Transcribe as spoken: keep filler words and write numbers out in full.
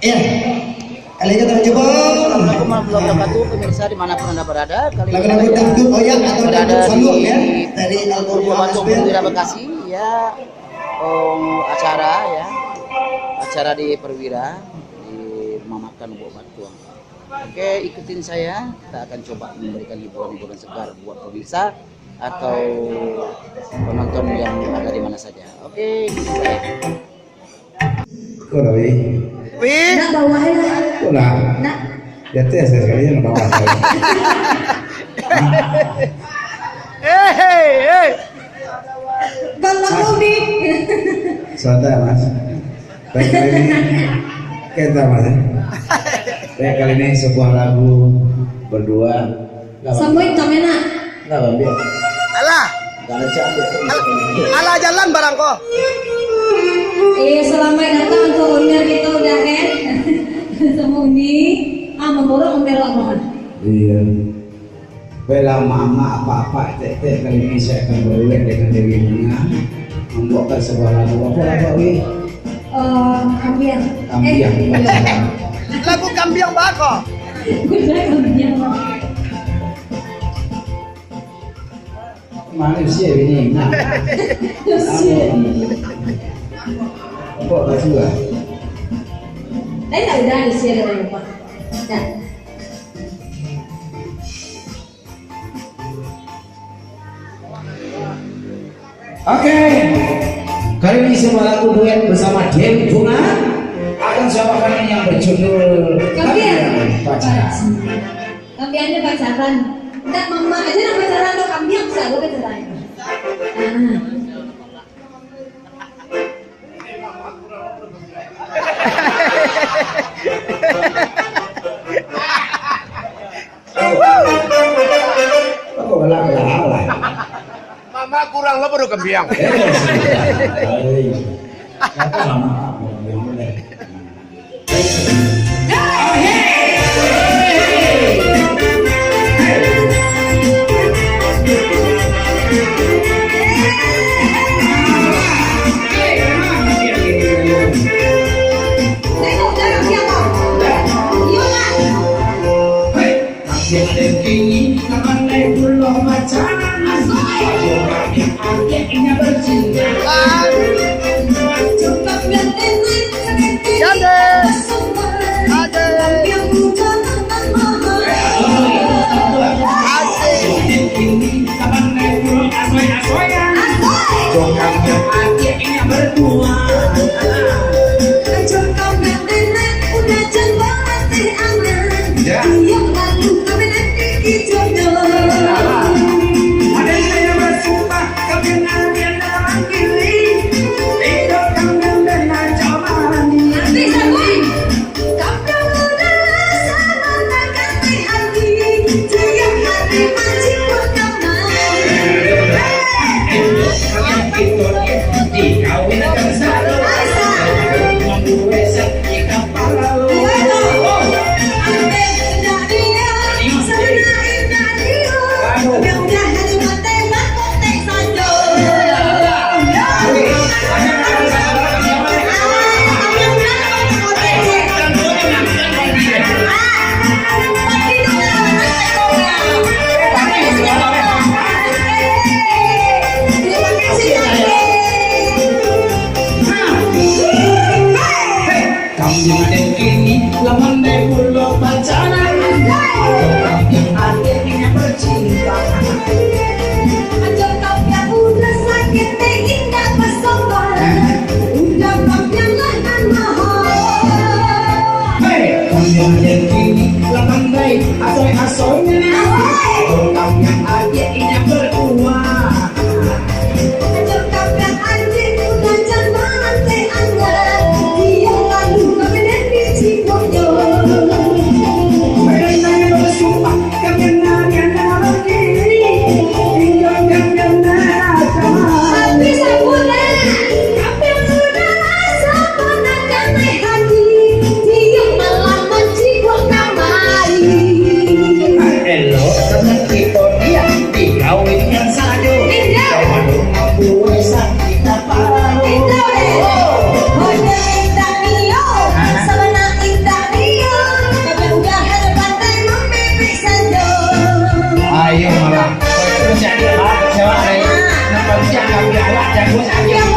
Ya. Kali ini kita mencoba. Assalamualaikum warahmatullahi wabarakatuh, pemirsa dimanapun Anda berada. Kali ini lagu-lagu saya dangdut oyak atau berada dangdut saluang, di ya, dari Algoritma Batu Gospel. Perwira Bekasi, ya. Oh, acara, ya. Acara di Perwira, di rumah makan Ubok Batuang. Oke, ikutin saya. Kita akan coba memberikan hiburan-hiburan segar buat pemirsa atau penonton yang ada di mana saja. Oke, ikutin saya. Kau dah, weh. Weh. Nak bawah lah. Kau dah. Nak. Di atas sekali, yang bawah sekali. Eh, hei, hei. Bang, Mas. Sebentar, Mas. Baik, kali ini. Kita, Mas. Baik, kali ini sebuah lagu berdua. Samuik kamena. Nggak, Bang, biar. Alah. Nggak ada capek. Al-, alah jalan barang ko. Eh, selamat datang untuk owner kita udah kan. Sama Uni. Ah, memborong memperok apa? Iya. Baiklah, mak-mak, apak-apak, etek-etek, kali ini saya akan berduet dengan Dewi Bunga, membawakan sebuah lagu. Apa lagu, Wi? Eh, Kambiang. Kambiang, eh, Pacaran. Lagu Kambiang bako. Udah Kambiang. Manusia ini, nah. Manusia ini. Kok tak suka? Tapi tak udah, manusia ada yang lupa. Dah. Oke. Kali ini sebuah lagu duet bersama Dewi Bunga akan saya bawakan yang berjudul Kambiang. Kambiang Pacaran. Kambiangnya pacaran. Ndak, mama aja nak pacaran, lo kambiang bisa lo pacaran. Ah. Apa galak-galak lah? Mama kurang lo baru kambiang. Eh, sudah. Hei. Kata mama kambiang boleh. Kambiang den kini lah mandai pulo pacaran. Kambiang aden inyo bacinto. Ajo kambiang udah sakik, teh indak basoban. Udah kambiang lah nan maha. Hei, kambiang den kini lah mandai asoi-asoinyo. Kambiang aden inyo baduo. Elok. Jadi, Pak, jawab, eh. Nampak siang kami awak jago sakit.